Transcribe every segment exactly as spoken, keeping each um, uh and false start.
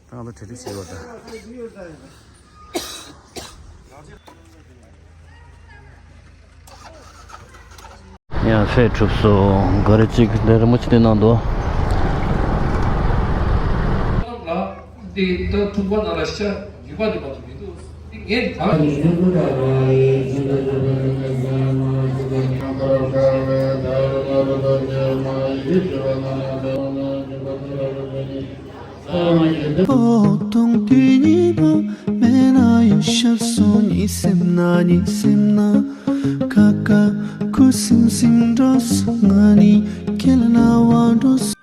ང་ལ་གྲ་སྒྲིག་བྱེད་པ་དང་། ཡང་ཕེབས་གྲུབ་སོང་། ག་རེ་གཅིག་འདི་རིན་པོ་ཆེ་དེ་གནང་འདུག་འདི་ལྟར་ཐུག་པ་ན་ར་ཤ་ཡུ་བ་འདི་མ་གཏོགས་མི་འདུག་འདི་ངས་གང་ཨོ་དང་དེ་ཉིད་པོ་མེད་ན་ཡོད་ཤར་སོང་། གཉིད་སེམས་ན་གཉིད་སེམས་ན་ཀ་ཀ་ཁུ་སིམ་སིམ་འགྲོ་སོང་། ང་ནི་ཁྱེད་ལ་ན་བ་འགྲོ་སོང་།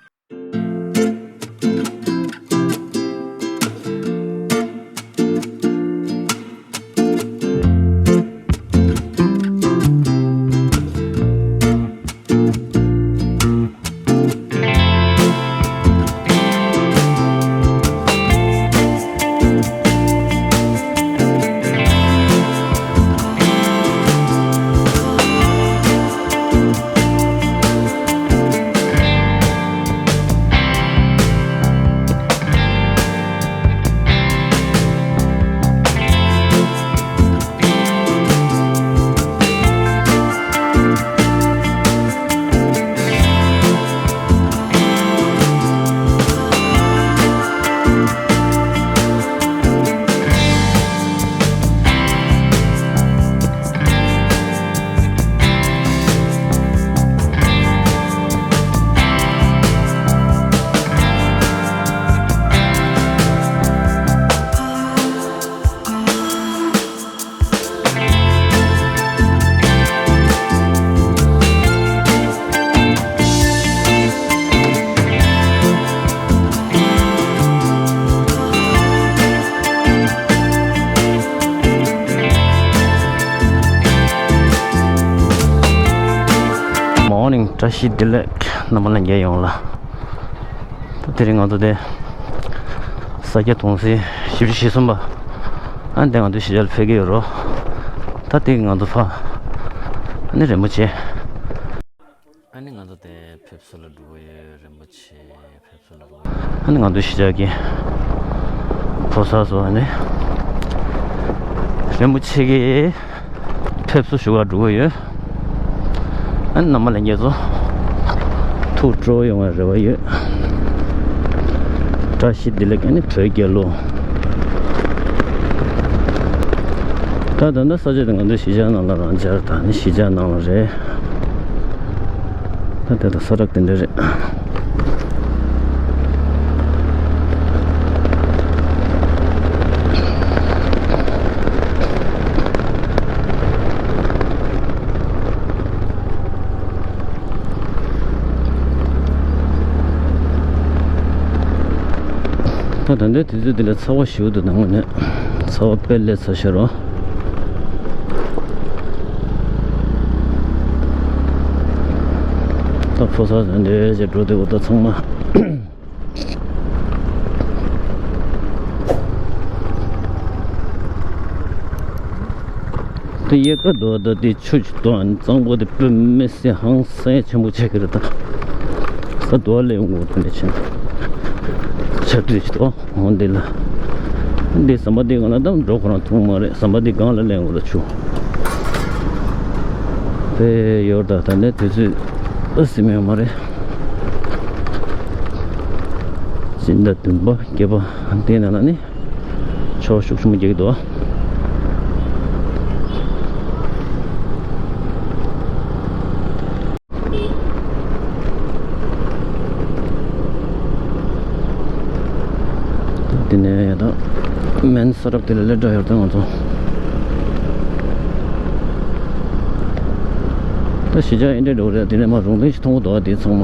Morning, བཀྲ་ཤིས་བདེ་ལེགས། རྣམ་པ་ལྷན་རྒྱས་ཡོངས་ལ། ད་དེ་རིང་ང་ཚོ་དེ་ས་སྐྱ་དུང་སེ་བཞི་བཅུ་ཞེ་གསུམ་པ། ཨ་ནི་དེ་ང་ཚོ་གཞིས་ཆགས་ལ་ཕེབས་ཀྱི་ཡོད་རོ། ད་དེ་གི་ང་ཚོ་ཕ། ཨ་ནི་རིན་པོ་ཆེ། ཨ་ནི་ང་ཚོ་དེ་ཕེབས་བསུ་ལ་འགྲོ་གི་ཡོད། རིན་པོ་ཆེ་ཕེབས་བསུ་ལ་འགྲོ་གི་ཡོད། ཨ་ནི་ང་ཚོ་གཞིས་ཆགས་ཀྱི་ཕོ་གསར་ཚོ་ཨ་ནི་རིན་པོ་ཆེ་གི་ཕེབས་བསུ་ཞུ་གར་འགྲོ་གི་ཡོད། ཨ་ནི་རྣམ་པ་ལྷན་རྒྱས་ཚོ་ཐུགས་སྤྲོ་ཡོང་བའི་རེ་བ་ཡོད། བཀྲ་ཤིས་བདེ་ལེགས། ཨ་ནི་བོད་རྒྱལ་ལོ། ད་ད་ལྟ་ས་ཆ་དེ་ང་ཚོའི་གཞིས་ཆགས་ནང་ལ་རང་འཇགས་དང་ནི་གཞིས་ཆགས་ནང་ལ་རེད། ད་དེ་ད་ས་རབ་དེ་འདྲ་རེད། ད་ད་ལྟའི་དུས་ཚོད་འདི་ལ་ཚ་བ་ཞེ་པོ་འདུག་ད་དངོས་གནས་ཚ་བ་དཔེ་ལས་ཚ་ཤོར་བ། ད་ཕོ་གསར་ཚོ་འདྲ་ཅིག་འགྲོ་བསྡད་འོ་ད་ཚང་མ། དེ་ཡལ་ག་འདུག་ད་དེ་ཆུ་ཅིག་འདུག་གཙང་པོ་དེ་དཔེ་མི་སྲིད་ཧང་སང་ཆེན་པོ་ཆགས་ཀྱི་རེད་ད། ས་རྡོ་ལ་ཡོང་གི་འདུག་ནས་ཕྱིན། ཆར་དུས་ཅིག་འདུག་འོ་འདི་ལ། འདི་ཟམ་པ་འདི་སྒང་ལ་ད་འགྲོ་ཁོ་རང་ཐུབ་མ་རེད། ཟམ་པ་འདི་སྒང་ལ་ལེན་དགོས་ལ་ཆུ། དེ་ཡོད་ད། ད་ནས་དུས་ཚོད་ཨ་སིམ་ཡོད་མ་རེད། སྤྱི་ཟླ་བདུན་པ་བརྒྱད་པ་དེའི་ནང་ལ་ནི་ཆར་ཤུགས་ཆེན་པོ་རྒྱག་གི་འདུག་དེ་ནས་ཡ་ད་སྨན་ས་རབ་དེ་ལ་སླེབས་འདྲ་ཡོད་དེ་ང་ཚོ། ད་གཞིས་ཆགས་ཨེ་འདྲས་འགྲོ་རེད། དེ་ནས་མ་རུང་ལེན་ཞིག་མཐོང་གི་འདུག་དེ་ཚང་མ་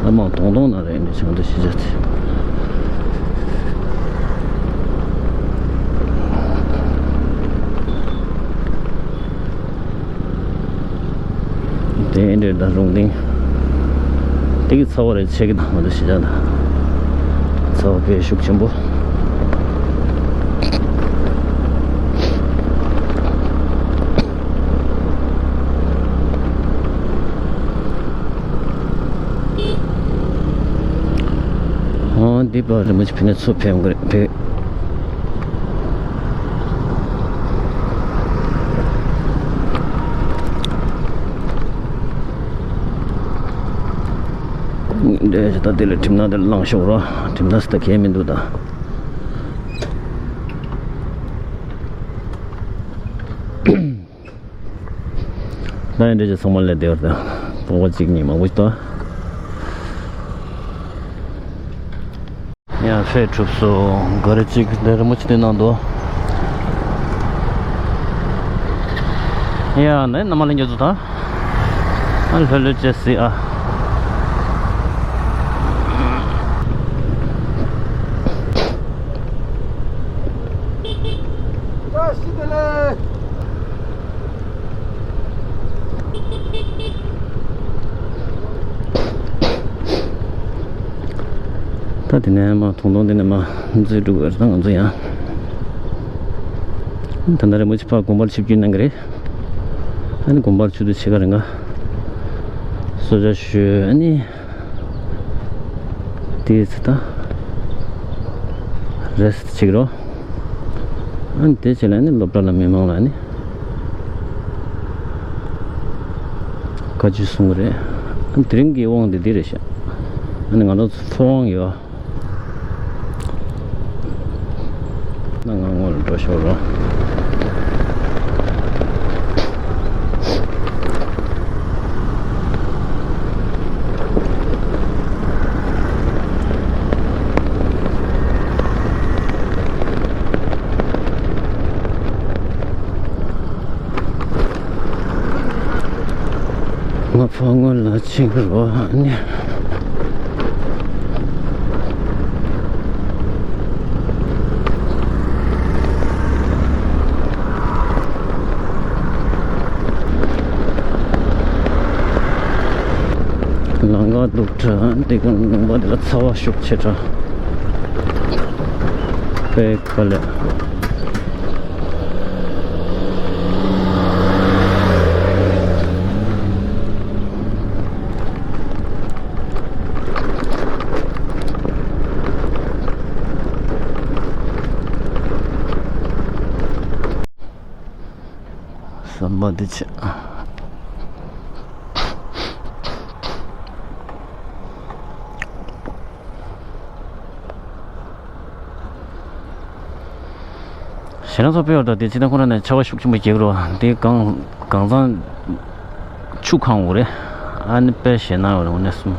ཨ་མ་གདོང་གདོང་ན་རེད། ཨེ་འདྲས་བྱུང་དུ་གཞིས་ཆགས་དེ། དེ་ཨེ་འདྲས་ད་རུང་ལེན་དེ་གི་ཚ་བ་རེད། ཆེ་གི་ད་ང་ཚོ་གཞིས་ཆགས་ན་ཚ་བ་དཔེ་ཤུགས་ཆེན་པོ། འོ་འདི། པ་རིན་པོ་ཆེ་ཕེབས་ནས་ཚུར་ཕེབས་ཀྱི་རེད་ཕེབས། འདྲེ་ཞིག་ད་དེ་ལ་གྲིབ་ནག་དེ་ལ་ལངས་ཤོག་རོ། གྲིབ་ནག་སི་ད་གས་མི་འདུག་ད། ད་ཡང་འདྲེ་ཞིག་ཚང་མ་ལས་བདེ་བར་ད་སྤོགས་པ་གཅིག་གཉིས་མང་པོ་ཞིག་ད། ཡང་ཕེབས་གྲུབ་སོང་། ག་རེ་གཅིག་འདི་རི་མོ་ཅིག་བསྟན་གནང་འདུག་ཡང་ནས་མནའ་མ་ལེན་རྒྱུ་ཚོ་དང་། ཨ་ལྷོད་ལྷོད་བྱས་སྲིད་ཨ། བཀྲ་ཤིས་བདེ་ལེགས། ད་དེ་ནས་མ་ཐུང་ཐུང་དེ་ནས་མ་འཛུལ་འགྲོ་གི་རེད། ད་ང་ཚོ་ཡང་ད་ལྟ་རི་མོ་ཆེ་ཕར་དགོན་པར་ཆིབས་བསྒྱུར་གནང་གི་རེད། ཨ་ནི་དགོན་པར་ཆུ་ཚོད་ཕྱེད་ཀ་རིང་ག་གསོལ་ཇ་ཞུས། ཨ་ནི་དེའི་ཚེ་ད་རེ་སི་ཊི་བྱེད་ཀྱི་རོགས། ཨ་ནི་དེ་བྱས་ལ་ཨ་ནི་སློབ་གྲྭ་ལ་མི་མང་ལ་ཨ་ནི་བཀའ་ཆོས་གསུང་གི་རེད། ཨ་ནི་དེ་རིང་གི་དབང་དེ་འདི་རེད་ཤག་ཨ་ནི་ང་རང་ཚོ་ཚོགས་དབང་ཡོད། ང་སྔོན་ལ་འགྲོ་ཤོག་རོགས། ང་ཕ་སྔོན་ལ་ཕྱིན་རོགས་ནི། ལམ་ཁ་སྡུག་དྲགས། འདི་ག་ལུང་པ་འདི་ལ་ཚ་བ་ཤུགས་ཆེ་དྲགས། དཔེ་དཀའ་ལས། ཟམ་པ་འདི་ཆེ། ཞེ་ན་ཚོ་དཔེ་བར་དུ་དེ་ཅི་ད་ཁོ་ར་ནས་ཆར་པ་ཤུགས་ཆེན་པོ་རྒྱག་རོ། དེ་གང་གང་ཚང་ཆུ་གང་འོ་རེད། ཨ་ནི་དཔེ་ཞེ་ན་འོ་རེད། འོ་ནས་གསུམ་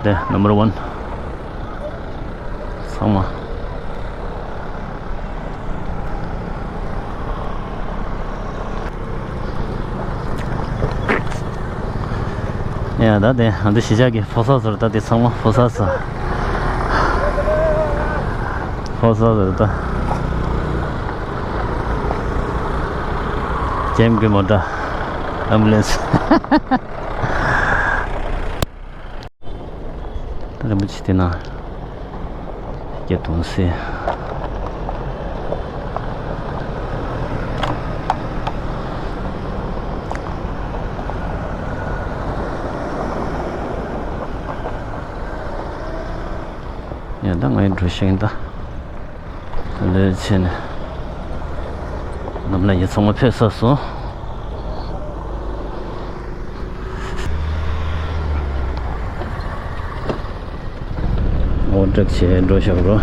དེ་ནམ་བར་ཝན། ཚང་མ། ཡ་ད་དེ་ང་ཚོ་གཞིས་ཆགས་ཀྱི་ཕོ་གསར་ཚོར་ད་དེ་ཚང་མ་ཕོ་གསར་ཚོ། ཕོ་གསར་ཚོར་ད། ཇེམ་གི་མོ་ཊ། ཨམ་བུ་ལན་སི། ད་རིན་པོ་ཆེ་དེ་ན་སྐྱེ་དུང་སེ། ཡ་ད་ང་ཡི་འགྲོ་ཤེས་ད། ལས་བྱས་ནས་ནམ་ལ་ཡི་ཚང་མ་ཕེབས་ཚར་སོང་། འོ་དྲག་བྱས་འགྲོ་ཤག་རོ།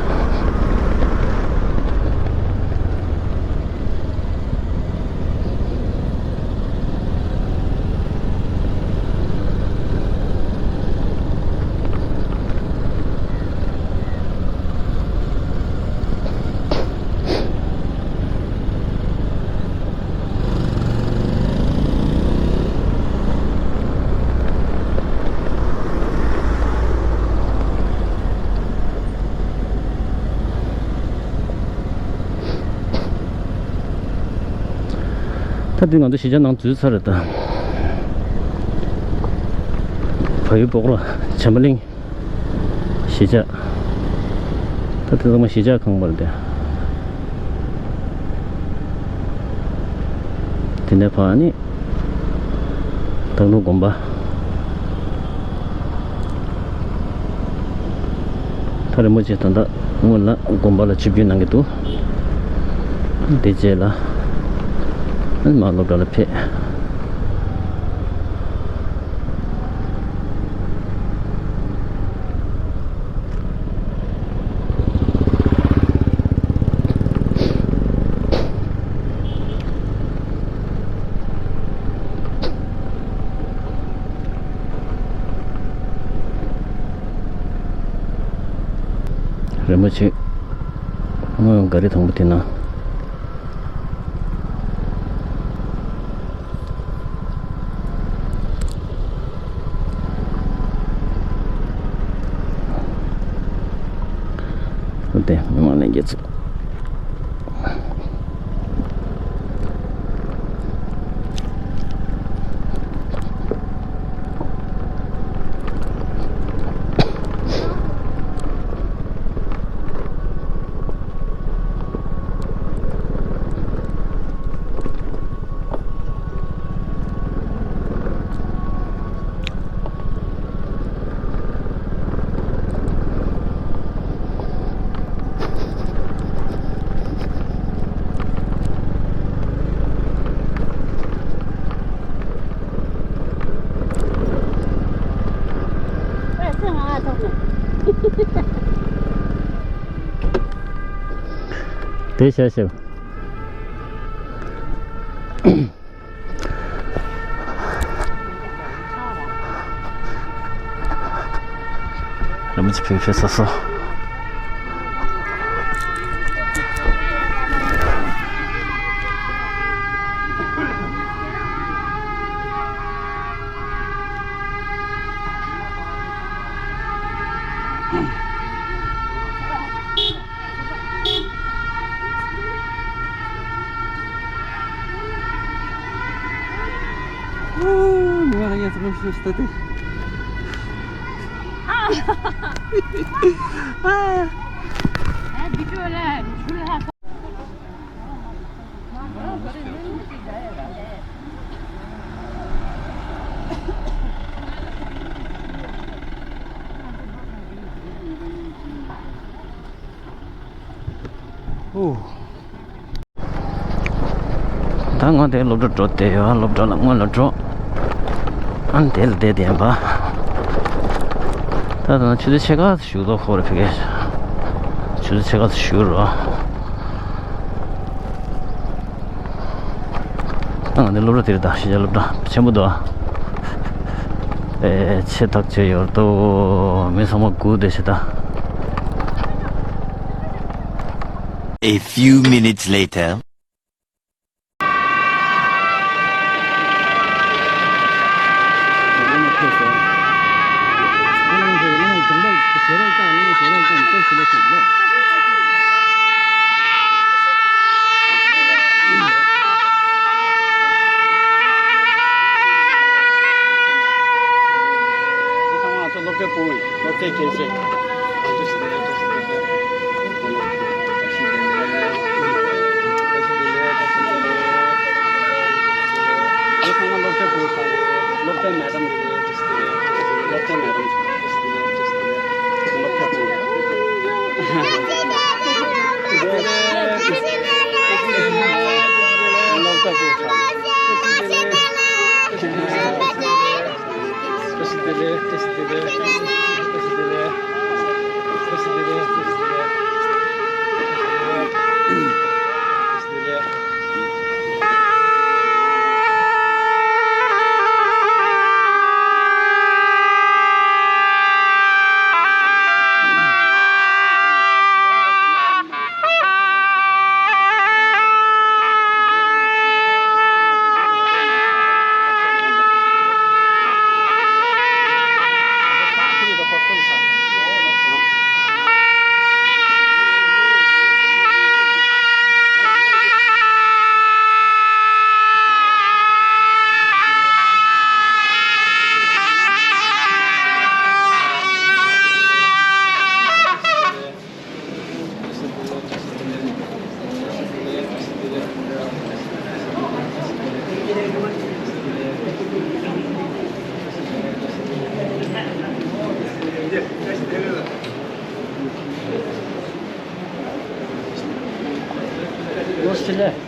ད་འདི་ང་ཚོ་གཞིས་ཆགས་ནང་འཛུལ་ཚར་རེད་ད། བལ་ཡུལ་སྤོག་ར་བྱམས་པ་གླིང་། གཞིས་ཆགས། ད་དེ་ཚང་མ་གཞིས་ཆགས་ཁང་པ་རེད་དེ། དེ་ནས་ཕར་ནི་སྟག་ལུང་དགོན་པ། རིན་པོ་ཆེ་ད་ལྟ་སྔོན་ལ་དགོན་པ་ལ་ཆིབས་བསྒྱུར་གནང་གི་འདུག་དེ་རྗེས་ལ་མར་སློབ་གྲྭ་ལ་ཕེབས། རིན་པོ་ཆེ་སྔོན་ག་རེ་དང་པོ་དེ་ན། དེ་མི་མང་ལྷན་རྒྱས་ཚོ། དེ་བྱ་ཞབས། རིན་པོ་ཆེ་ཕེབས་ཕེབས་སོ་སོ། ད་ང་དེ་སློབ་གྲྭ་འགྲོ་བསྡད་ཡོད། སློབ་གྲྭ་ལ་སྔོན་ལ་འགྲོ། ཨ་ནི་དེ་ལ་བསྡད་བསྡད་པ། ད་ད་ཆུ་ཚོད་ཕྱེད་ཀ་ཞུགས་ཐོག་ཁོ་ར་ཕ་གི་ཆུ་ཚོད་ཕྱེད་ཀ་ཞུགས་རོགས། ད་ང་འདི་སློབ་གྲྭ་དེ་རེད་ད། གཞིས་ཆགས་སློབ་གྲྭ་ཆེན་པོ་འདུག་ཨ། ཨེ་ཆེ་ཐག་ཆོད་ཡོད་དོ། མི་ཚང་མ་སྒུག་བསྡད་ཤག་ད། A few minutes later. རང་ཅག་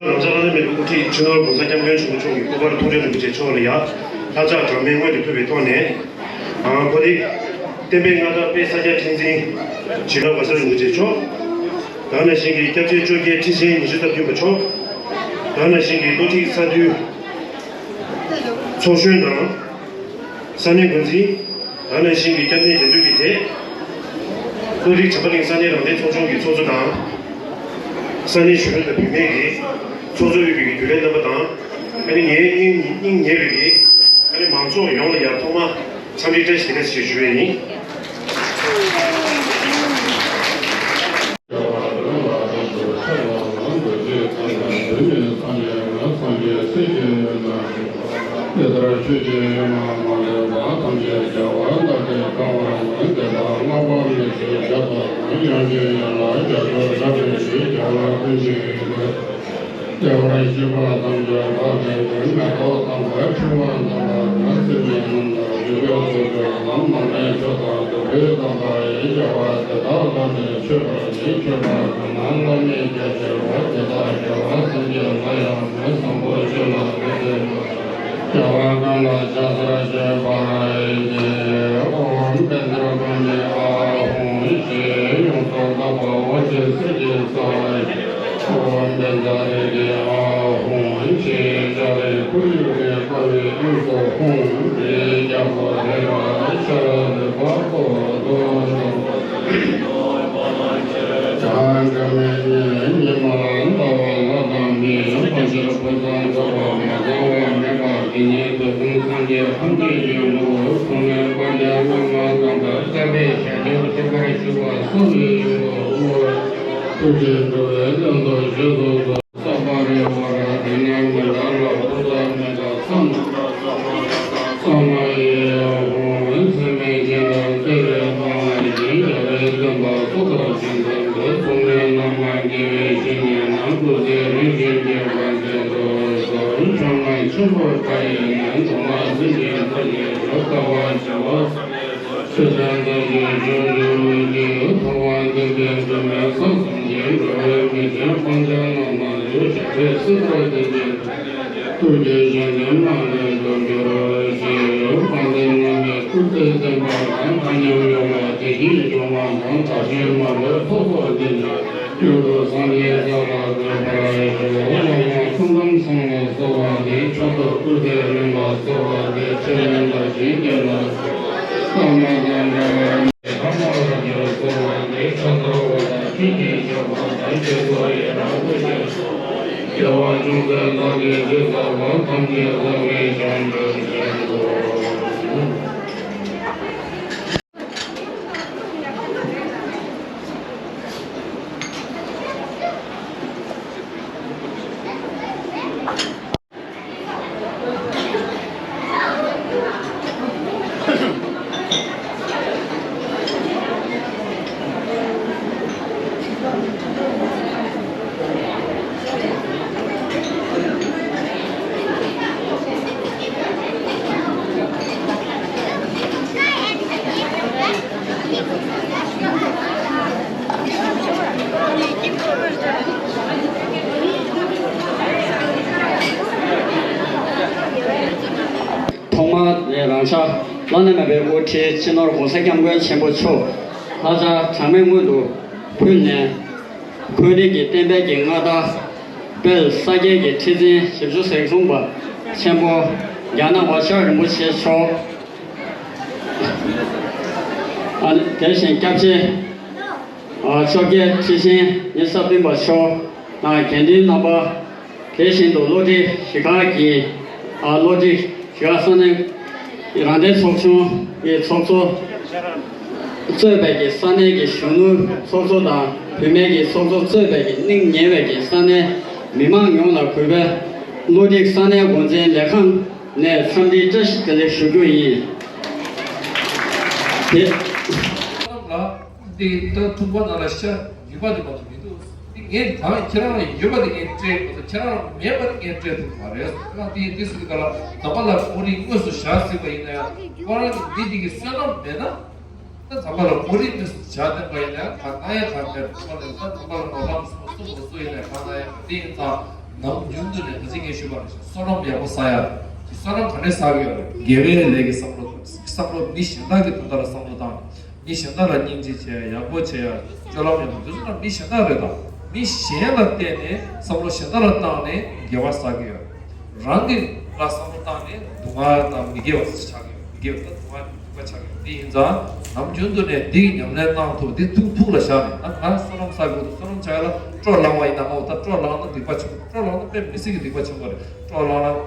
བླ་ན་མེད་པའི་དབུ་ཁྲིད་སྤྱི་ནོར་༸གོང་ས་༸སྐྱབས་མགོན་ཆེན་པོ་མཆོག་གི་སྐུ་པར་ཐུགས་རྗེ་རིན་པོ་ཆེ་མཆོག་ལ་ཡང་ལྷ་ལྕགས་གྲངས་མེད་སྔོན་དུ་ཕུལ་བའི་ཐོག་ནས། ཨ་ཁོ་དེ་བསྟན་པའི་མངའ་བདག་དཔལ་ས་སྐྱ་ཁྲི་འཛིན་བྱིན་རླབས་གོང་ས་རིན་པོ་ཆེ་མཆོག། ད་ག་ནང་བཞིན་གྱི་སྐྱབས་རྗེ་བཅོ་བརྒྱད་ཁྲི་ཆེན་ཉི་ཤུ་རྩ་བདུན་པ་མཆོག། ད་ག་ནང་བཞིན་གྱི་ཏོག་ཁྲིག་ས་འདུལ་ཚོགས་གཞོན་དང་། ས་གནས་འགོ་འཛིན། ད་ག་ནང་བཞིན་གྱི་སྐྱབས་གནས་འདེམས་སྒྲུག་གི་སྡེ། ཏོག་ཁྲིག་བྱམས་པ་གླིང་ས་གནས་རང་བདེན་ཚོགས་ཆུང་གི་ཚོགས་གཙོ་དང་། ས་གནས་གཞོན་ནུ་དང་བུད་མེད་ཀྱི་ཚོགས་གཙོ་དབུས་པའི་རྒྱུན་ལས་རྣམ་པ་དང་། ཨ་ནི་ངའི་སྙིང་སྙིང་ཉེ་བའི་གི་ཨ་ནི་མང་ཚོགས་ཡོངས་ལ་ཡང་ཐོག་མ་འཚམས་འདྲི་བཀྲ་ཤིས་བདེ་ལེགས་ཞེས་ཞུ་བ་ཡིན། དེ་ལྟར་ཆོས་ཀྱི་ཡུལ་ལ་མ་ལུས་པ་ཐམས་ཅད་རྒྱལ་བ་བདག་གིས་གང་བར་མངོན། དེ་དག་བསྔགས་པ་མི་ཤིགས་བརྒྱ་བཏབ་ཀྱང་། ཡང་ཅིན་ཡང་ལ་རྒྱ་མཚོར་བསྔགས་པའི་ཕྱིར། རྒྱལ་བ་ཀུན་གྱི་ཡུལ་དུ། རྒྱལ་བར་གཤེགས་པ་ཐམས་ཅད་བདག་གིས་མགོན། མེ་ཏོག་དམ་པ་འཁྱིལ་བ་དམ་པ་དང་། སྲིད་པའི་རྣམ་ཐར་བརྒྱུད་པའི་ཚོགས་དྲུག་དང་། མ་འདྲེས་ཆོས་དང་ཐུབ་པའི་དམ་པ་ཡི། རྒྱལ་བ་དེ་དག་ལ་ནི་མཆོད་པར་བགྱི། མཆོད་པ་ཕུལ་ན་བླ་མེད་རྒྱ་ཆེ་བ། དེ་དག་རྒྱལ་བ་སངས་རྒྱས་ལ་ཡང་མོས། བཟང་པོ་སྤྱོད་ལ་དད་པས་རྒྱལ་བ་ཀུན་ལ་ཕྱག་འཚལ་མཆོད་པར་བགྱི། ཨོཾ་བཛྲ་གུ་ཎི་ཨཱཿཧཱུྃ་ཞེས་ཡོངས་སུ་དག་པ་འོད་ཀྱི་གསེར་གྱི་རྩ་བ། ཨོཾ་བཛྲ་རེ་ཏི་ཨཱཿཧཱུྃ་ཞེས་ཕྱག་ལེན་ཁོར་ཡུག་གི་དཀའ་བའི་དབྱིངས་སུ་ཧཱུྃ་རེ་རྒྱལ་པོ་རེ་ར་ཤ་ར་རི་པ་པོ་རྡོ་རྡོ། བྱ་འགྲོ་མེད་ཉིད་ཉི་མ་ཟླ་བ་ལྷ་དང་མིའི་དཔལ་འབྱོར་ཕུན་སུམ་ཚོགས་པ་མ་ཚང་བ་མེད་པ་དེ་ཉིད་དུ་ཁོང་སངས་རྒྱས་ཐམས་ཅད་ཀྱི་ངོ་བོ་ཐོགས་མེད་དཔལ་ལྡན་བླ་མ་དམ་པ་དཀའ་བའི་ཞབས་ཀྱིས་ཐུགས་ཀར་ཞུགས་པ་སོགས་ཀྱི་ཡོན་པོ་དབུལ་བ་ཐུགས་རྗེས་འགྲོ་བའི་དོན་དུ་བཞེས་སུ་གསོལ། ས་པ་རི་ཝ་ར་རི་ན་མི་ཏྲ་ལ་བུ་ས་མི་ཏྲ་ས་མ་ས་མ་ཡེ་ཧོ། སེམས་མེད་སྦྱིན་དང་བརྩེ་བའི་སྣང་བ་བཞིན། རྒྱལ་བའི་བསྟན་པ་སྲོག་ལྟར་བྱིན་གྱུར་ཅིག །མཚུངས་མེད་བླ་མ་དགེ་བའི་བཤེས་གཉེན་རྣམས། སྐུ་ཚེ་རིང་ཞིང་རྒྱས་པར་མཛད་དུ་གསོལ། ཆོས་རྣམས་ཆེན་པོ་མཐའ་ཡས་ནས། མདོ་སྔགས་སེམས་ཀྱི་ཚོགས་ཀྱི་མཆོག །ལྟ་བ་བྱ་བ་ཆོས་ཅན་ཐམས་ཅད་སྤྱོད་འཇུག་གི། ཐུབ་དབང་བསྟན་པའི་སྒྲོན་མེ་ས་གསུམ་གྱི། འགྲོ་བའི་མི་ཆེན་དཔལ་ལྡན་བླ་མ་ལུ། ཞབས་པད་སྲིད་མཐར་བརྟན་ཅིང་། ཐུགས་རྗེའི་བཞེད་དོན་མ་ལུས་འགྲུབ་གྱུར་ཅིག །དཔལ་ལྡན་བླ་མའི་སྐུ་ཚེ་བརྟན་པ་དང་། མཐའ་མྱམ་ཡོང་བ་དེ་བཞིན་འབྱུང་བ་དང་། བདག་གཞན་མ་ལུས་ཚོགས་རྫོགས་ལྡན་ཅིང་། མྱུར་དུ་སངས་རྒྱས་ས་ལ་འགོད་པར་ཤོག །བླ་མ་ཐུགས་དམ་གསུམ་ལ་གསོལ་བ་འདེབས། མཆོག་ཏུ་སྐུ་ཚེ་རིང་ལ་གསོལ་བ་འདེབས། ཕྱིར་ལན་དང་བཞིན་གྱི་ལ་སོགས་པ། བླ་མ་དང་འདྲ་བར་མེད། ཐ་མ་རང་རྒྱལ་གསོལ་བ་འདེབས། ཕྱག་འཚལ་བ་དང་ཆོས་ཀྱི་ཞབས་ཏོག་དང་། དཀྱིལ་འཁོར་ཡི་རང་བཞིན་སོགས། རྒྱལ་བ་ཅུང་ཟད་བདག་གིས་ཅི་བསགས་པ། ཐམས་ཅད་རྫོགས་པའི་བྱང་ཆུབ་ཤིང་ཏུ། ཤ། བླ་ན་མེད་པའི་དབུ་ཁྲིད་སྤྱི་ནོར་༸གོང་ས་༸སྐྱབས་མགོན་ཆེན་པོ་མཆོག་ལྷ་བྱ་གྲངས་མེད་སྔོན་དུ་ཕུལ་ནས། ཁོང་རང་གི་བསྟན་པའི་གི་མངའ་བདག་དཔལ་ས་སྐྱའི་གི་ཁྲི་འཛིན་བཞི་བཅུ་ཞེ་གསུམ་པ་ཆེན་པོ་རྒྱ་ནག་པ་ཤར་རིན་པོ་ཆེ་མཆོག་ཨ་ནི་དེ་བཞིན་སྐྱབས་རྗེ་ཨ་བཅོ་བརྒྱད་ཁྲི་ཆེན་ཉི་ཤུ་རྩ་བདུན་པ་མཆོག་དང་དགེ་འདུན་རྣམ་པ། དེ་བཞིན་དུ་བློ་གྲོས་གཞིས་ཁག་གི་ཨ་བློ་གྲོས་གཞིས་ཁག་ས་གནས་རང་བདེན་ཚོགས་ཆུང་གི་ཚོགས་གཙོ་གཙོས་པའི་གི་ས་གནས་ཀྱི་གཞོན་ནུ་ཚོགས་གཙོ་དང་བུད་མེད་ཀྱི་ཚོགས་གཙོ་གཙོས་པའི་གི་གླེང་ཉེ་བའི་གི་ས་གནས་མི་མང་ཡོངས་ལ་གུས་པས་བློ་གྲོས་ས་གནས་འགོ་འཛིན་ལས་ཁང་ནས་འཚམས་འདྲིའི་བཀྲ་ཤིས་བདེ་ལེགས་ཞུ་རྒྱུ་ཡིན། དེ། འདི་ལྟར་ཐུག་པ་ན་ལ་ཤ་ཡོད་པ་དེ་མ་གཏོགས་མི་འདུག་འདི་ངས་ད་ཁྱེད་རང་ལ་ཡོད་པ་དེ་ངས་སྤྲད་མ་ཐུབ། ཁྱེད་རང་ལ་མེད་པ་དེ་ངས་སྤྲད་ཐུབ་མ་རེད། ང་འདི་འདི་ཟེར་ག་ལ་དམ་པ་ལ་ཁོ་རིག་དངོས་སུ་བཞག་སྲིད་པ་ཡིན་ན་ཡང་ཁོ་རང་གི་འདི་འདི་གི་བསོད་ནམས་མེད་ན། ད་དམ་པ་ལ་ཁོ་རིག་དངོས་སུ་བཞག་བསྟན་པ་ཡིན་ན་ཡང་གང་ན་ཡང་གང་མེད་པ་ལས། ད་དམ་པ་ལ་ནོར་ལམ་སོང་སུ་མ་སུ་ཡིན་ན་གང་ན་ཡང་འདི་ཡིན་ཙང་ནམ་རྒྱུན་དུ་ནས་ད་ཅི་ངས་ཞུས་པ་ནང་བཞིན་བསོད་ནམས་ཡག་པོ་བསགས་ཡ། བསོད་ནམས་ག་ནས་བསགས་ཀྱི་ཡོད་རེད། དགེ་བའི་ལས་ཀྱི་བསམ་བློ། བསམ་བློ་མི་གཞན་དག་གི་དོན་དག་ལ་བསམ་བློ་བཏང་། མི་གཞན་དག་ལ་སྙིང་རྗེ་བྱེད་ཡ། ཡག་པོ་བྱེད་ཡ། སྤྱོད་ལམ་ཡག་པོ། འདི་ཚོ་ད་མི་གཞན་དག་རེད་དང་། མི་གཞན་ལ་བརྟེན་ནས་བསམ་བློ་གཞན་དག་ལ་བཏང་ནས་དགེ་བ་བསགས་ཀྱི་ཡོད། རང་གི་ལ་བསམ་བློ་བཏང་ནས་སྡུག་བསྔལ་དང་མི་དགེ་བ་ཆགས་ཀྱི་ཡོད། མི་དགེ་བ་ད་སྡུག་བསྔལ་སྡིག་པ་ཆགས་ཀྱི་ཡོད། འདི་ཡིན་ཙང་ནམ་རྒྱུན་དུ་ནས་འདི་གི་ཉམས་ལེན་གནང་ཐུབ། འདི་ཐུགས་ཐུགས་ལ་བཞག་ནས། ད་ང་བསོད་ནམས་བསགས་དགོས་འདུག་བསོད་ནམས་བྱ་ཡ་ལ་སྤྲོ་ལངས་པ་ཡིན་ན། ཨོ་ད་སྤྲོ་ལངས་ན་སྡིག་པ་ཆེན་པོ། སྤྲོ་ལངས་ན་དཔེ་མི་སྲིད་ཀྱི་སྡིག་པ་ཆེན་པོ་རེད། སྤྲོ་ལངས་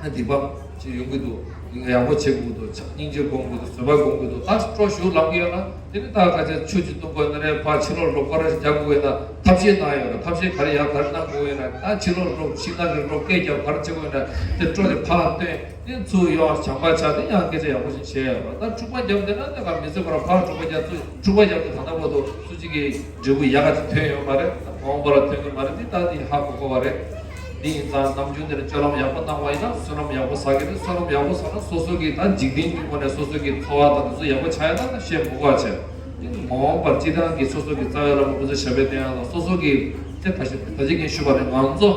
ན་སྡིག་པ་ཅིག་ཡོང་གི་འདུག་ཡག་པོ་བྱེད་དགོས་འདུག་སྙིང་རྗེ་སྒོམ་དགོས་འདུག་བཟོད་པ་སྒོམ་དགོས་འདུག་ད་སྤྲོ་ཞུགས་ལངས་ཀྱི་ཡོད་ན། དེ་ནི་ད་ཁ་ཆེ་ཆུ་ཅིག་བཏུང་དགོས་ན་རེད། ཕར་ཕྱི་ལོགས་རོགས་སྐོར་ར་ཞིག་རྒྱག་དགོས་ན་ཐབས་ཤེས་གནང་ཡོད་རེད། ཐབས་ཤེས་ག་རེ་ཡག་ག་རེ་གནང་དགོས་ཡོད་ན། ད་ཕྱི་ལོགས་རོགས་ཤིང་ནགས་ཀྱི་རོགས་སྐད་རྒྱག་ག་རེ་བྱེད་དགོས་ཡོད་ན། དེ་སྤྲོ་དེ་ཕར་བཏོན། དེ་ཚུར་ཡོང་བ་བྱམས་པ་ཆགས། དེ་ཡང་སྐད་ཆ་ཡག་པོ་ཞིག་བྱས་ཡོད་རེད། ད་འཁྲུག་པ་བརྒྱབ་བསྡད་ན་དེ་ག་མི་ཚེ་ཁོ་རང་ཕར་འཁྲུག་པ་བརྒྱབ་ཚུར་འཁྲུག་པ་བརྒྱབ་དེ་ད་ལྟ་བར་དུ་སུ་གཅིག་གི་འབྲས་བུ་ཡག་ག་ཅིག་ཐོན་ཡོད་མ་རེད། མ་འོངས་པ་ལ་ཐོན་གི་མ་རེད། འདི་ད་འདི་ཧ་གོ་དགོས་པ་རེད། འདི་ཡིན་ཙང་ནམ་རྒྱུན་འདིར་སྤྱོད་ལམ་ཡག་པོ་གནང་བ་ཡིན་ན་བསོད་ནམས་ཡག་པོ་བསགས་ཀྱི་རེད། བསོད་ནམས་ཡག་པོ་བསགས་ན་སོ་སོ་གི་ད་འཇིག་རྟེན་གྱི་ངོས་ནས་སོ་སོ་གི་འཚོ་བ་དང་འདི་ཚོ་ཡག་པོ་ཆགས་ཡ་ད་ད་བཤད་མི་དགོས་པ་བྱས། འདི་མ་འོངས་པར་སྤྱི་བཏང་གི་སོ་སོ་གི་རྩ་བའི་བླ་མ་སྐུ་ཚེ་ཞབས་པད་བརྟན་ཡ་དང་སོ་སོ་གི་དེ་ད་ཞིག་ད་ཅི་ངས་ཞུས་པ་རེད། ང་ཚོ་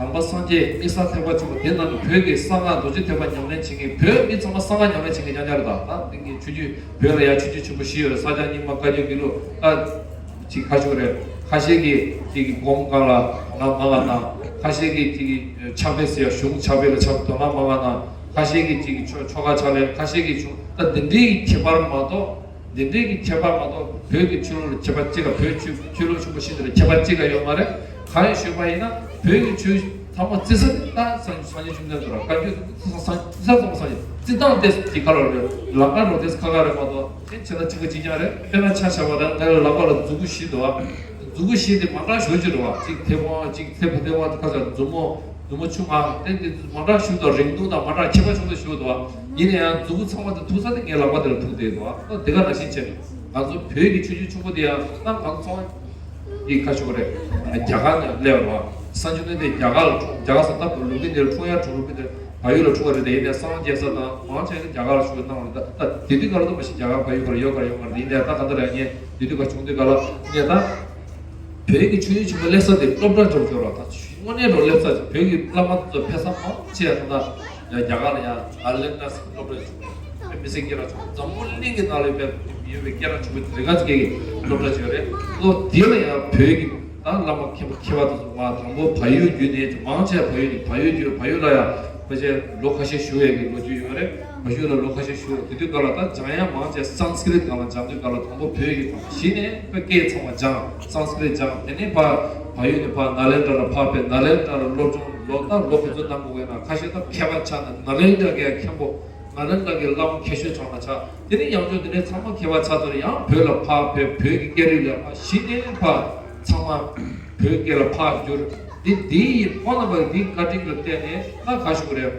ནང་པ་སངས་རྒྱས་དམིགས་བསལ་ཐེག་པ་ཆེན་པོ་དེ་ནང་གི་བོད་ཀྱི་གསང་སྔགས་རྡོ་རྗེ་ཐེག་པ་ཉམས་ལེན་བྱེད་མཁན་བོད་མི་ཚང་མ་གསང་སྔགས་ཉམས་ལེན་བྱེད་མཁན་རྐྱང་རྐྱང་རེད། ད་ད་འདི་གི་ཆོས་བརྒྱུད་བོད་ལ་ཡང་ཆོས་བརྒྱུད་ཆེན་པོ་བཞི་ཡོད་རེད། ས་སྐྱ་རྙིང་མ་བཀའ་བརྒྱུད་དགེ་ལུགས། ད་ཅིག་ཁ་ཤོར་རེད། ཁ་ཤས་ཀྱིས་ཅིག་གི་སྒོམ་སྒང་ལ་ང་མང་བ་དང་། ཁ་ཤས་ཀྱིས་ཅིག་གི་ཕྱག་དཔེ་ཟེར་ཡ་གཞུང་ཕྱག་དཔེ་ལ་ཕྱག་དོ་སྣང་མང་བ་དང་། ཁ་ཤས་ཀྱིས་ཅིག་གི་ཆོ་ཆོ་ག་ཕྱག་ལེན། ཁ་ཤས་ཀྱིས་གཞུང་། ད་འདི་འདྲའི་གི་ཁྱད་པར་མ་གཏོགས། འདི་འདྲའི་གི་ཁྱད་པར་མ་གཏོགས་བོད་ཀྱི་ཆོས་ལུགས་ལ་ཁྱད་པར་ཅི་ག་བོད་ཆོས་ཆོས་ལུགས་ཆེན་པོ་བཞི་འདི་ལ་ཁྱད་པར་ཅི་ག་ཡོད་མ་རེད། གང་ཡིན་ཞུས་པ་ཡིན་ན་བོད་ཀྱི་ཆོས་ཚང་མ་བརྩི་ས་དེ་ད་སངས་སངས་རྒྱས་བཅོམ་ལྡན་འདས་རང་བཀའ་བརྒྱུད་དེ་སངས་རྩི་སྟངས་དེ་འདི་ག་ལ་རེད། ལམ་ཁ་རོ་དེ་ཁ་ཁ་རེད་མ་གཏོགས། དེ་བྱས་ན་གཅིག་པ་གཅིག་རྐྱང་རེད། དཔེར་ན་ཆ་བཞག་པ་ན་ང་ལ་ལག་པ་ལ་མཛུ་གུ་བཞི་འདུག་ཨ། མཛུ་གུ་བཞི་དེ་མ་འདྲ་ཞེ་པོ་ཅིག་འདུག་ཨ། གཅིག་མཐེ་བོང་། གཅིག་མཐེ་བོང་། མཐེ་བོང་དེ་ཁ་ཤས་མཛུབ་མོ། མཛུབ་མོ་ཆུང་ང་དེ་དེ་མ་འདྲ་ཞེ་པོ་འདུག་རིང་ཐུང་དང་མ་འདྲ་ཁྱད་པར་ཆེན་པོ་ཞེ་པོ་འདུག་ཨ། ཡིན་ན་ཡང་མཛུ་གུ་ཚང་མ་དེ་ཐུག་ས་དེ་ངའི་ལག་པ་དེ་ལ་ཐུག་བསྡད་འདུག་ཨ། ད་དེ་ག་ནང་བཞིན་བྱས་ནས་ང་ཚོ་བོད་ཀྱི་ཆོས་བརྒྱུད་ཆེན་པོ་དེ་ཡང་ད་ང་ཚོ་ཚང་མ་འདི་ཁ་ཤོར་རེད། རྒྱ་གར་ནས་སླེབས་པ། སངས་རྒྱས་བཅོམ་ལྡན་འདས་རྒྱ་གར་ལ་འཁྲུངས། རྒྱ་གར་ས་ད་ལུང་པ་འདིར་འཁྲུངས་ཡ་འཁྲུངས་ལུང་པ་འདིར་བལ་ཡུལ་ལ་འཁྲུངས་པ་རེད་དེ། ཡིན་ནའི་སངས་རྒྱས་ས་དང་མང་ཆེ་ནི་རྒྱ་གར་ལ་བཞུགས་གནང་བ་རེད། ད་ད་དེ་དུས་སྐབས་ལ་ད་མ་གཞི་རྒྱ་གར་བལ་ཡུལ་སྐོར་ཡོད་ག་ཡོད་མ་རེད། ཡིན་ནའི་ད་ག་འདྲ་རེད། ངས་དེ་དུས་སྐབས་བྱུང་དུས་སྐབས་ལ་ངས་ད་བོད་ཀྱི་ཆོས་བརྒྱུད་ཆེན་པོ་སླེབས་ས་དེ་སློབ་གྲྭ་འགྲོ་འགྲོ་ར། ད་དངོས་གནས་འགྲོ་སླེབས་ས་དེ་བོད་ཀྱི་བླ་མ་ཚོ་ཕེབས་ས་མང་ཆེ་ཡ་ད་ད་རྒྱ་གར་ལ་ཡང་ནཱ་ལེནྡྲ་ཟེར་སློབ་གྲྭ་ཞིག་ཡོད་རེད། མི་སེར་སྐད་གྲགས་ཆེན་པོ། འཛམ་བུ་གླིང་གི་ནང་ལ་ཡོད་པའི་ཡོད་པའི་སྐད་གྲགས་ཆེན་པོ་དེ་ག་ཅིག་གི་སློབ་གྲྭ་ཅིག་ཡོད་རེད། ལོ་དེ་ལ་ཡང་བོད་ཀྱི་ད་བླ་མ་མཁས་པ་མཁས་པ་དེ་ཚོ་མ་དང་པོ་བལ་ཡུལ་བརྒྱུད་ནས་མང་ཆེ་བལ་ཡུལ་ནས། བལ་ཡུལ་བརྒྱུད། བལ་ཡུལ་ལ་ཡང་ཕལ་ཆེར་ལོ་ཁ་ཤས་བཞུགས་ཡས་ཀྱི་ལོ་རྒྱུས་ཡོད་རེད། བལ་ཡུལ་ལ་ལོ་ཁ་ཤས་བཞུགས། དེ་དུས་སྐབས་ལ་ད་སྦྱང་ཡ་མང་ཆེ་སཾ་སྐྲྀཏ་སྒང་ལ་སྦྱང་དུས་སྐབས་ལ་དང་པོ་བོད་ཀྱི་ཐོག་གཞི་ནས་སྐད་ཚང་མ་སྦྱངས། སཾ་སྐྲྀཏ་སྦྱངས། དེ་ནས་ཕར་བལ་ཡུལ་ནས་ཕར་ནཱ་ལེནྡྲ་ལ་ཕར་ཕེབས། ནཱ་ལེནྡྲ་ལ་སློབ་སྦྱོང་ལོ་ད་ལོ་ག་ཚོད་གནང་དགོས་ཡོད་ན། ཁ་ཤས་ད་མཁས་པ་ཆགས་ནས་ནཱ་ལེནྡྲ་གི་མཁན་པོ། ང་རང་ད་གི་བླ་མ་མཁས་ཤོས་ཆགས་མ་ཆགས། དེ་ནས་ཡང་བསྐྱར་དེ་ནས་ཚང་མ་མཁས་པ་ཆགས་ཚར། ཡང་བོད་ལ་ཕར་ཕེབས། བོད་ཀྱི་སྐད་རིགས་ལ་ཕར་གཞི་ནས་ཕར་ཚང་མ་བོད་སྐད་ལ་ཕར་བསྒྱུར། འདི་འདི་ཡི་ཁོང་རྣམ་པ་འདིའི་བཀའ་དྲིན་ལ་བརྟེན་ནས་ད་ག་ཞུ་དགོས་རེད།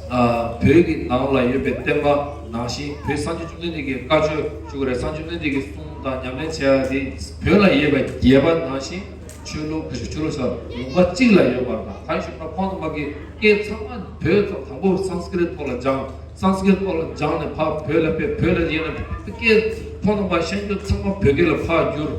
ཨ། བོད་ཀྱི་ནང་ལ་ཡོད་པའི་བསྟན་པ་ནང་བཞིན། བོད་སངས་རྒྱས་བཅོམ་ལྡན་འདས་ཀྱི་བཀའ་ཆོས་ཞུ་དགོས་རེད། སངས་རྒྱས་བཅོམ་ལྡན་འདས་ཀྱི་གསུང་དང་ཉམས་ལེན་བྱས་ཡ་དེ་བོད་ལ་ཡོད་པའི་རྒྱལ་པོ་ནང་བཞིན། ཆོས་ལུགས་ཁ་ཤས་ཆོས་ལུགས་ས་ལུང་པ་གཅིག་ལ་ཡོད་པ་དང་། གང་ཞུ་ན་ཁོང་རྣམ་པ་གི་སྐད་ཚང་མ་བོད་ཐོག་དང་པོ་སཾ་སྐྲྀཏ་ཐོག་ལ་སྦྱངས། སཾ་སྐྲྀཏ་ཐོག་ལ་སྦྱངས་ནས་ཕར་བོད་ལ་ཕེབས། བོད་ལ་ཡིན་ན་སྐད་ཁོང་རྣམ་པ་ཤར་རྒྱུད་ཚང་མ་བོད་སྐད་ལ་ཕར་བསྒྱུར།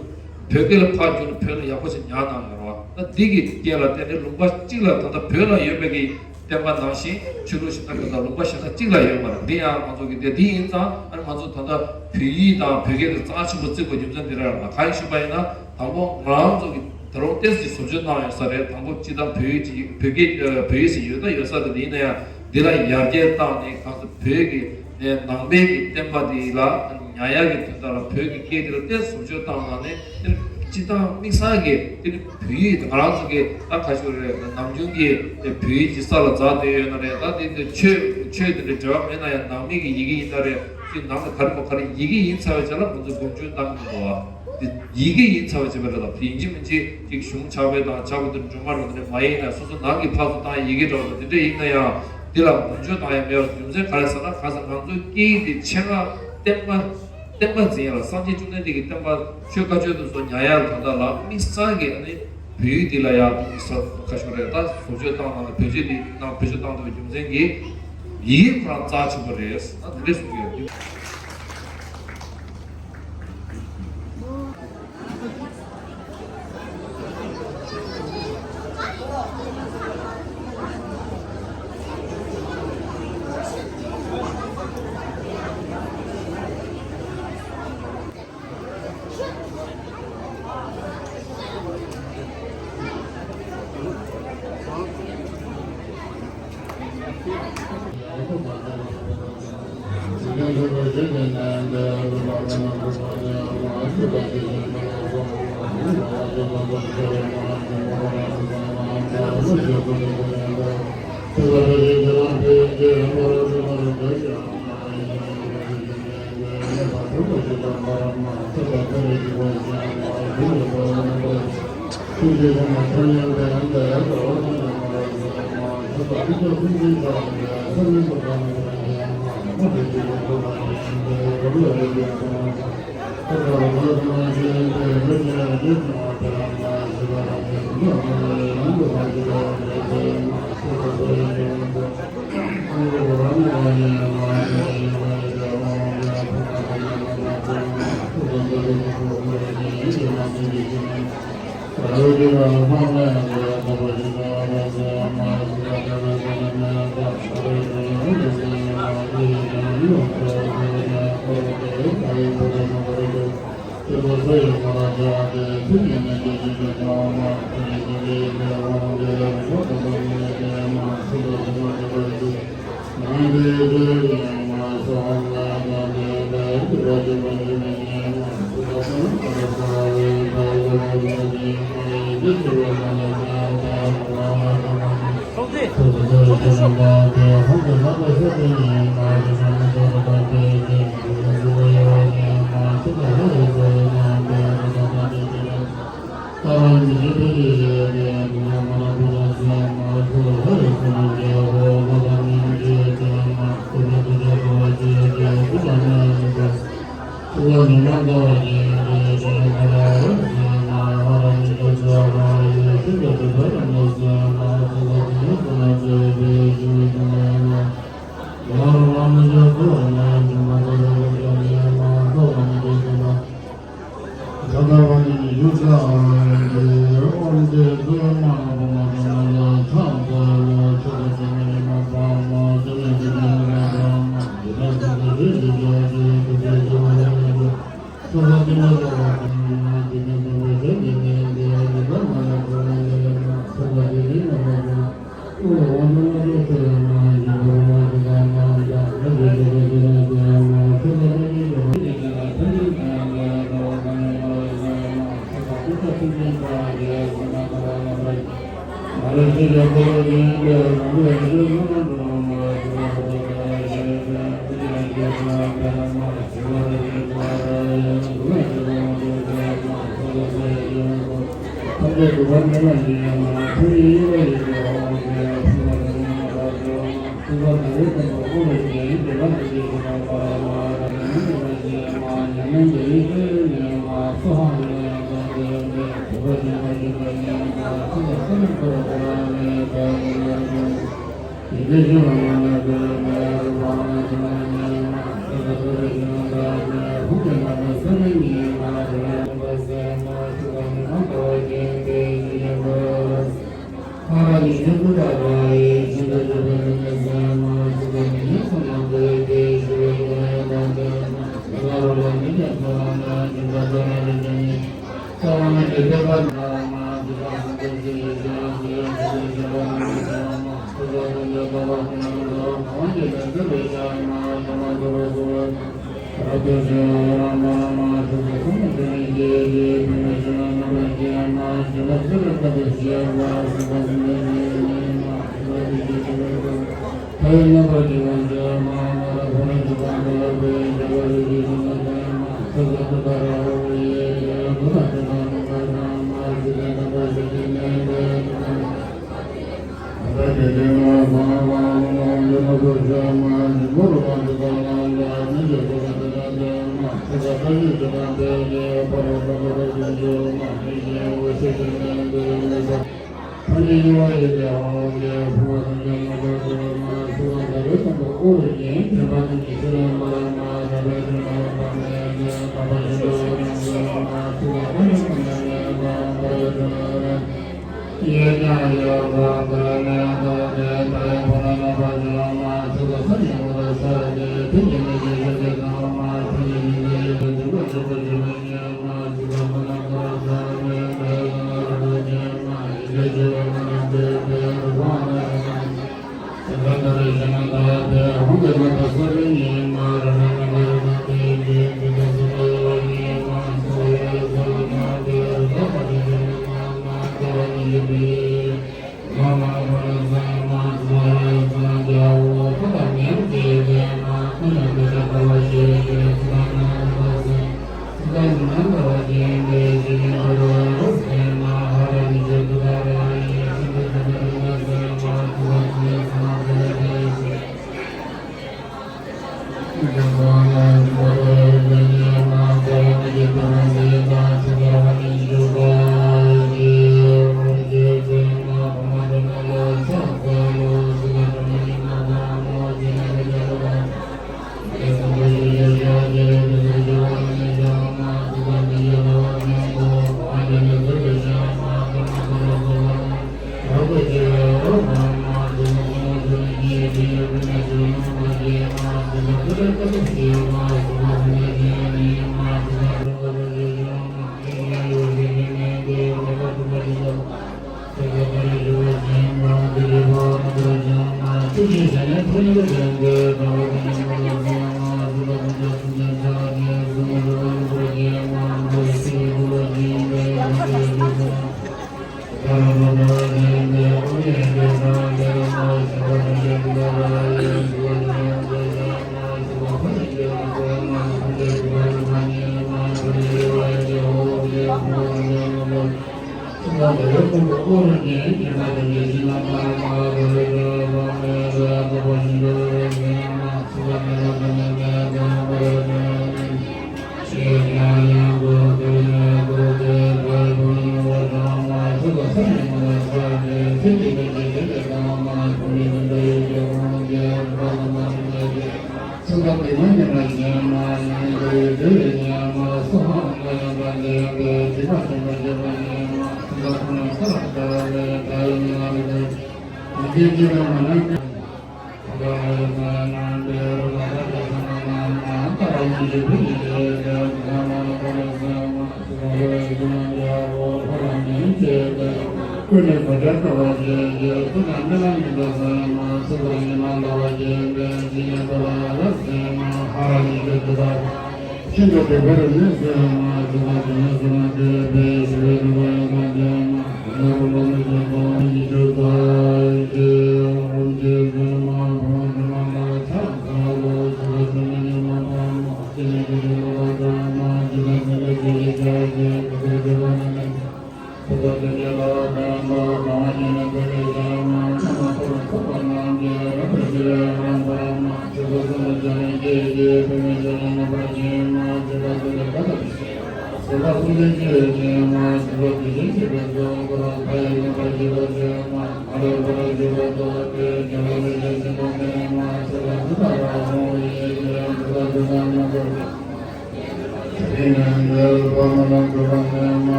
བོད་སྐད་ལ་ཕར་བསྒྱུར་ནས་བོད་ལ་ཡག་པོ་ཞིག་ཉར་གནང་ཡོད་རེད་བ། ད་འདི་གི་རྐྱེན་ལ་བརྟེན་ནས་ལུང་པ་གཅིག་ལ་ད་ལྟ་བོད་ལ་ཡོད་པའི་གི་བསྟན་པ་ནང་བཞིན་ཆོས་ལུགས་གཞན་དག་གི་ད་ལུང་པ་གཞན་དག་གཅིག་ལ་ཡོད་མ་རེད། འདི་ཡང་ང་ཚོ་གི་དེ་འདི་ཡིན་ཙང་ཨ་ནི་ང་ཚོ་ད་ལྟ་བོད་ཡིག་དང་བོད་སྐད་དེ་རྩ་ཆེན་པོ་བརྩི་དགོས་རྒྱུ་མཚན་འདི་རེད་ལ། གང་ཡིན་ཞུས་པ་ཡིན་ན་དང་པོ་ང་རང་ཚོ་གི་ད་རུང་ཏོག་ཙམ་བཟོ་བཅོས་གནང་ཡོད་ས་རེད། དང་པོ་སྤྱི་བཏང་བོད་ཡིག་ཅིག་བོད་སྐད་བོད་ཡིག་ཟེར་ཡོད་ད་ཡོད་ས་དེ་ཡིན་ན་ཡང་འདི་ལ་ཡར་རྒྱས་བཏང་ནས་གང་ཟེར་བོད་ཀྱི་ནས་ནང་པའི་གི་བསྟན་པ་འདི་ལ་ཉར་ཡག་གི་དོན་དག་ལ་བོད་ཀྱི་སྐད་འདི་ལ་ཏོག་ཙམ་བཟོ་བཅོས་བཏང་ན་ནི་དེ་སྤྱི་བཏང་དམིགས་བསལ་གྱི་དེ་ནི་བོད་ཡིག་ང་རང་ཚོ་གི་ད་ཁ་ཤོར་རེད། ནམ་རྒྱུན་གྱི་བོད་ཡིག་ཅིག་ས་ལ་འཛེགས་བསྡད་ཡོད་ན་རེད། ད་དེ་འདི་ཆོས་ཆོས་དེ་འདྲ་འབྲེལ་བ་མེད་ན་ཡང་ནང་མི་གི་ཡི་གེ་ཡིན་ན་རེད། དེ་ནང་ལ་ག་རེ་མོ་ག་རེ་ཡི་གེ་ཡིན་ཚར་བའི་རྗེས་ལ་ང་ཚོ་སྒོམ་སྐྱོན་བཏང་གི་མི་འདུག་བ། དེ་ཡི་གེ་ཡིན་ཚར་བའི་རྗེས་ལ་རེད། ད་ཡིན་གཅིག་མིན་གཅིག་ཅིག་གཞུང་ཕྱག་དཔེ་དང་ཕྱག་དཔེ་དེ་འདྲ་འགྲོ་མ་རུང་དེ་འདྲ་མ་ཡིན་ན་སོ་སོ་ནང་གི་ཕར་ཚུར་བཏང་ཡི་གེ་འདྲ་བ་དེ་འདྲ་ཡིན་ན་ཡང་དེ་ལ་སྒོམ་སྐྱོན་བཏང་ཡ་མེད་པ་རྒྱུ་མཚན་ག་རེ་ཟེར་ན། ག་ཟེར་ང་ཚོའི་སྐད་ཡིག་དེ་ཆེད་མངགས་བསྟན་པ་བསྟན་པ་འཛིན་ཡ་ལ་སངས་རྒྱས་བཅོམ་ལྡན་འདས་ཀྱི་བསྟན་པ་ཆོས་བཀའ་ཆོས་དེ་ཚོ་ཉར་ཡ་ལ་ད་ལྟ་ལ་དམིགས་བསལ་གྱི་ཨ་ནི་བོད་ཡིག་འདི་ལ་ཡང་ས་ཁ་ཤོར་རེད། ད་བཟོ་བཅོས་བཏང་ན་བེད་སྤྱོད་འདི་ནང་བེད་སྤྱོད་བཏང་ཐུབ་པའི་རྒྱུ་མཚན་གྱིས་ཡིག་ཁོ་རང་རྩ་ཆེན་པོ་རེད། ད་འདི་འདྲས་གསུང་གི་ཡོད།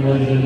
ཐུགས་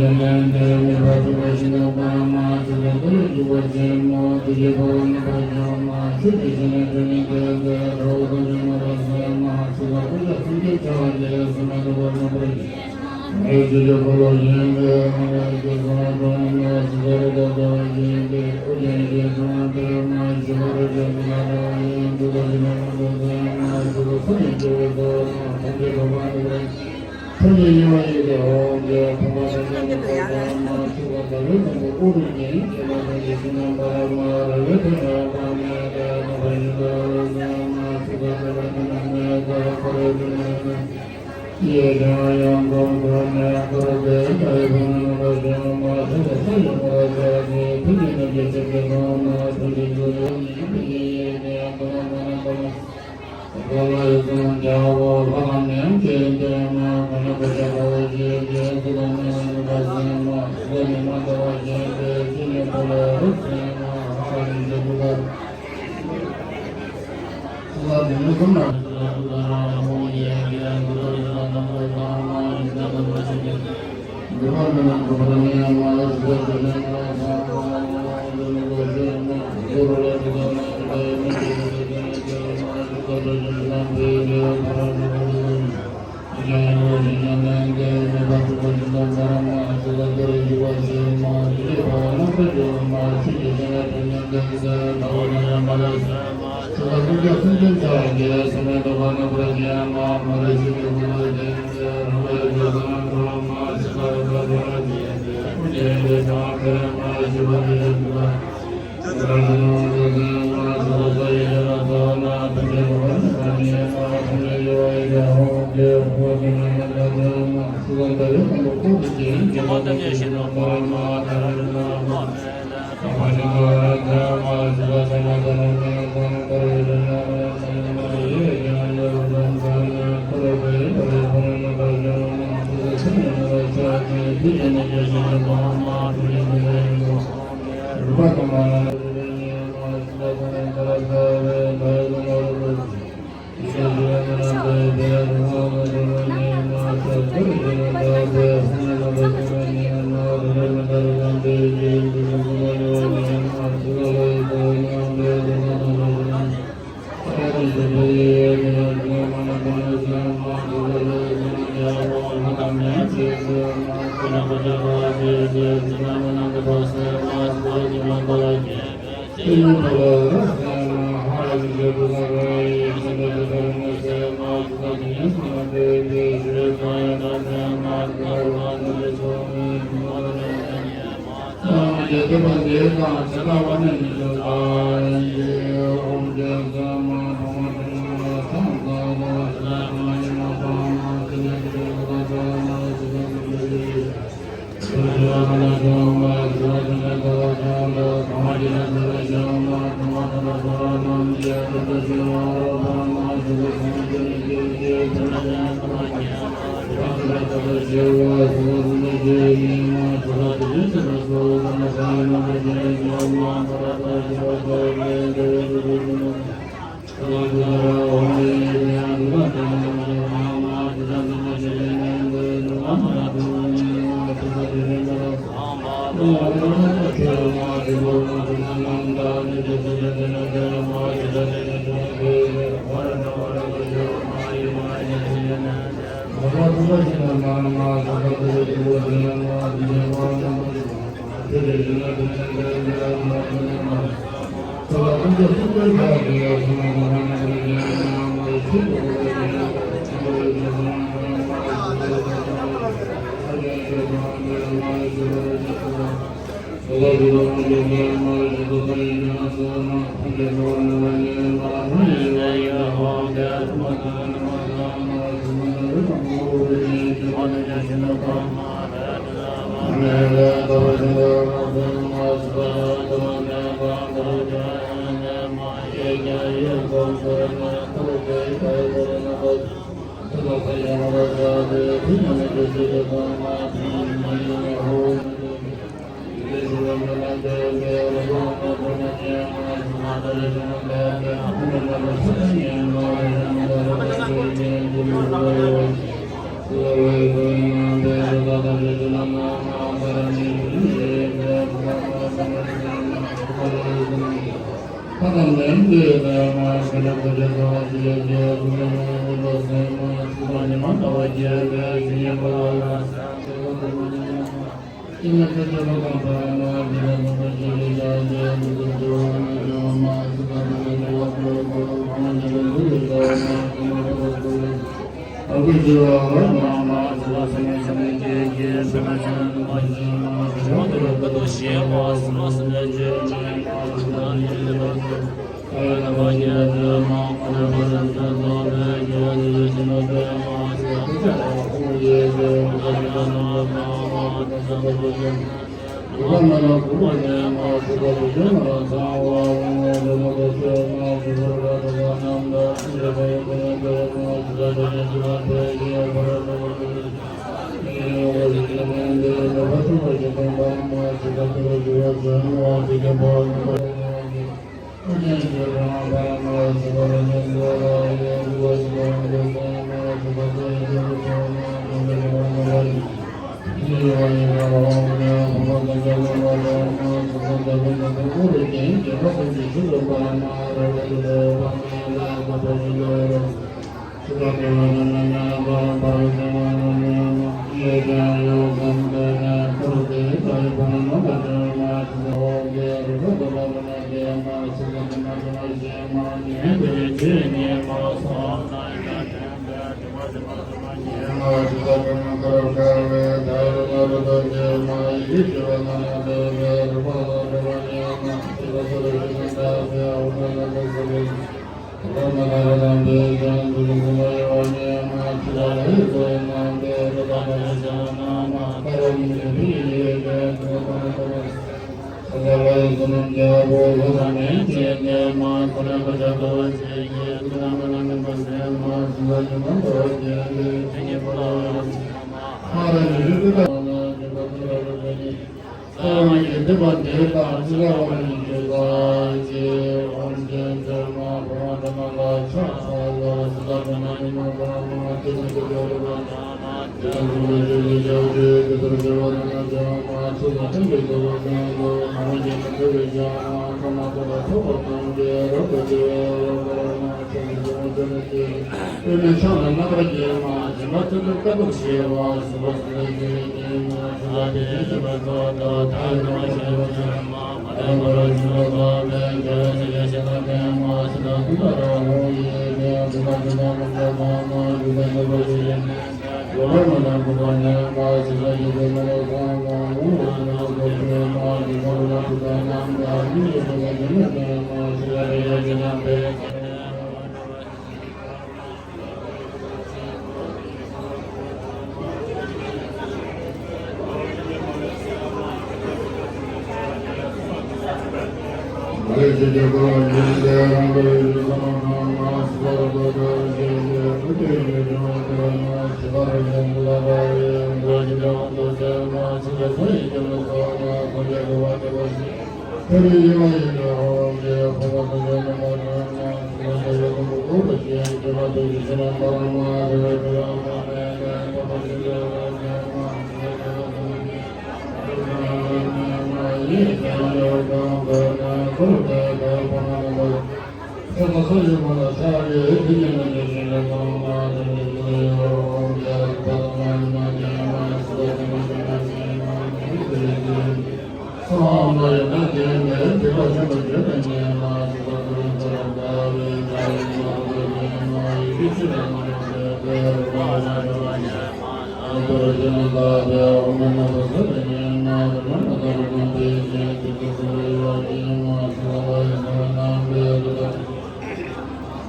རྗེ་ཆེ།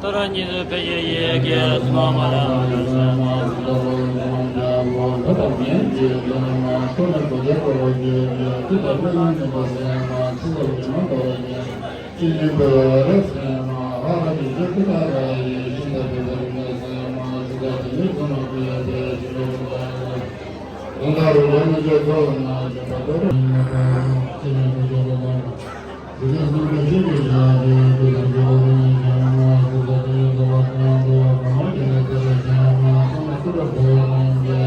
ཏཱ་ར་ཉི་ཟུར་ཕེ་ཡེ་ཡེ་གེ་སུ་མ་མ་ར་མ་ར་སེ་མ་སུ་ཏོ་ལོ་ཡེ་མ་ཇ་བོ་ད་ཏ་མེ་ཇེ་ལ་མ་ཏོ་ན་ཏོ་ཇ་ཏོ་ཇེ་ཇེ་ཏི་ཏ་ཏི་ན་ནི་པ་སེ་མ་སུ་ཏོ་ཇེ་མ་ཏོ་ཇེ་ཅི་ནི་པ་ར་སེ་མ་ཧ་ར་ཏི་ཇ་ཏི་ཏ་ར་ཡེ་ཤི་ཏ་ཏི་ཏ་ར་སེ་མ་སུ་ཏ་ཏི་ནི་ཏོ་ན་ཏི་ཡ་ཏི་ཡ་ཤི་ཏ་ཏི་ཏ་ར་ཏ་ཏ་ར་ལ་ནི་ཇ་ཏོ་ན་ཇ་པ་ཏོ་ར་ནི་པ་ཅི་ནི་པ་ཇ་ཏོ་ན། Thank you.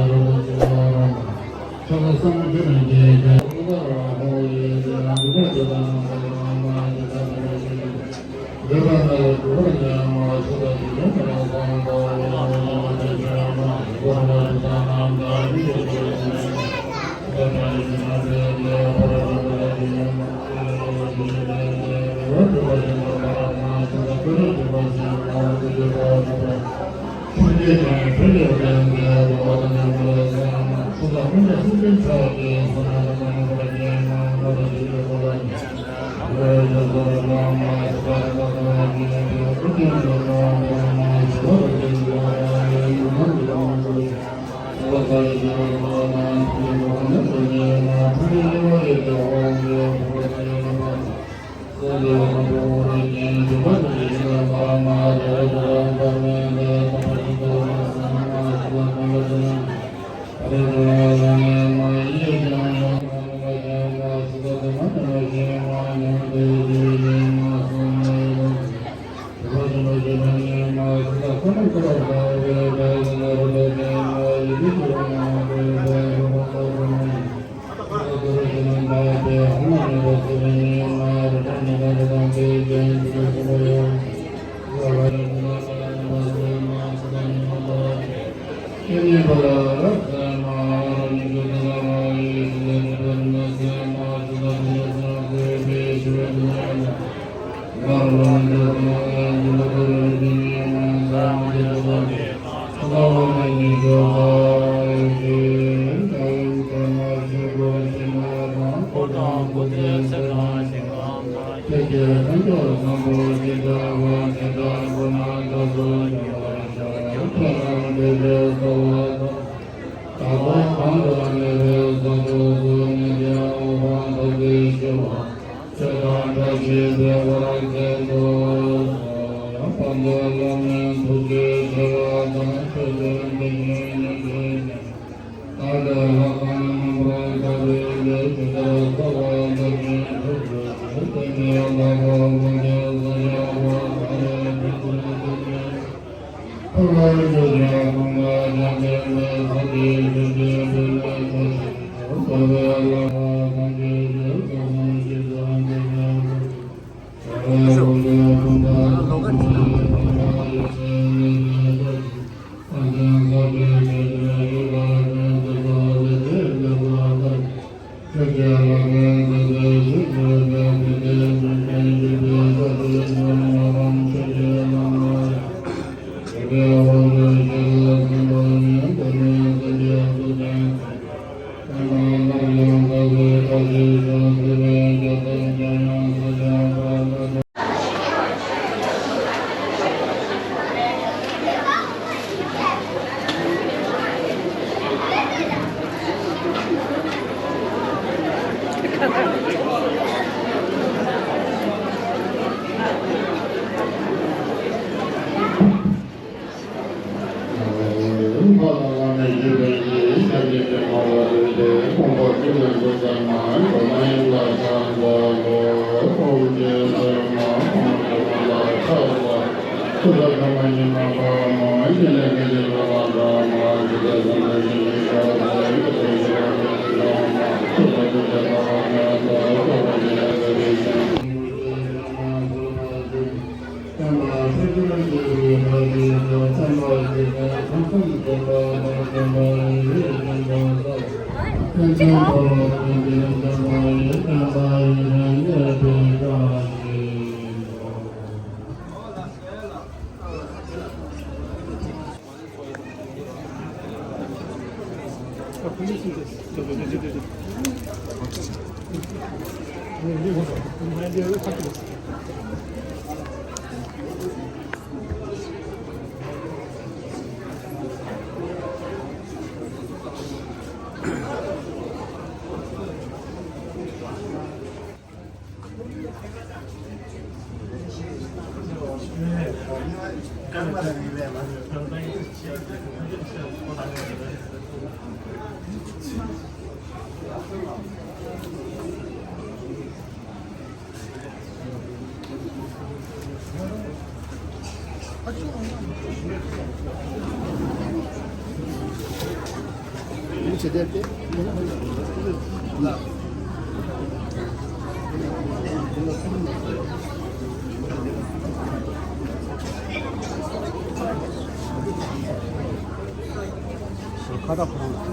ཁ་བརྡ་ཁོ་རང་ལ་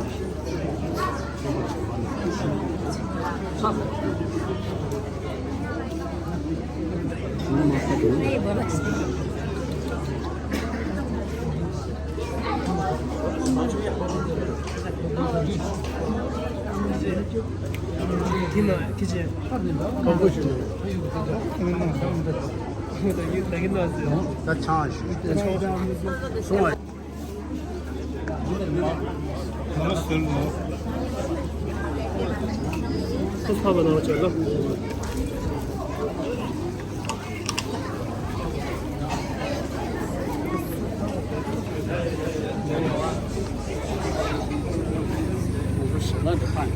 ཁྱོད་ཀྱིས་ཤེས་ན་ཆོག་གི། ཁྱོད་ཀྱིས་མ་ཁ་བརྡ་ནི། ད་ཆང་ཞིག་སོང་བ། ཁོ་ཚ་བ་ན་བ་བྱས་ལ།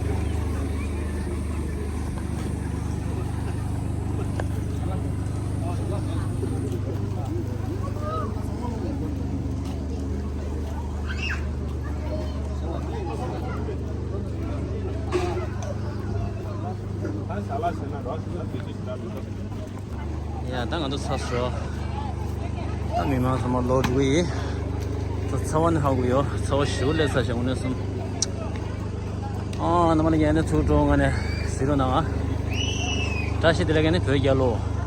ཡ། ད་ང་ཚོ་ཚར་སོང་། ད་མི་མང་ཚང་མ་ལོག་འགྲོ་གི་ཡིན། ཚ་ཚ་བ་ནི་ཧ་གོ་ཡོད། ཚ་བ་ཞེ་པོ་སླེབས་ཚར་ཤག་དངོས་གནས་གསུམ། ཨ་ནི་མ་ལ་ཡན་ནས་ཐུག་འགྲོ་ང་ནས་ཟེར་རོ་ནང་ཨ། བཀྲ་ཤིས་བདེ་ལེགས་ཀྱི་ནི་བོད་རྒྱལ་ལོ།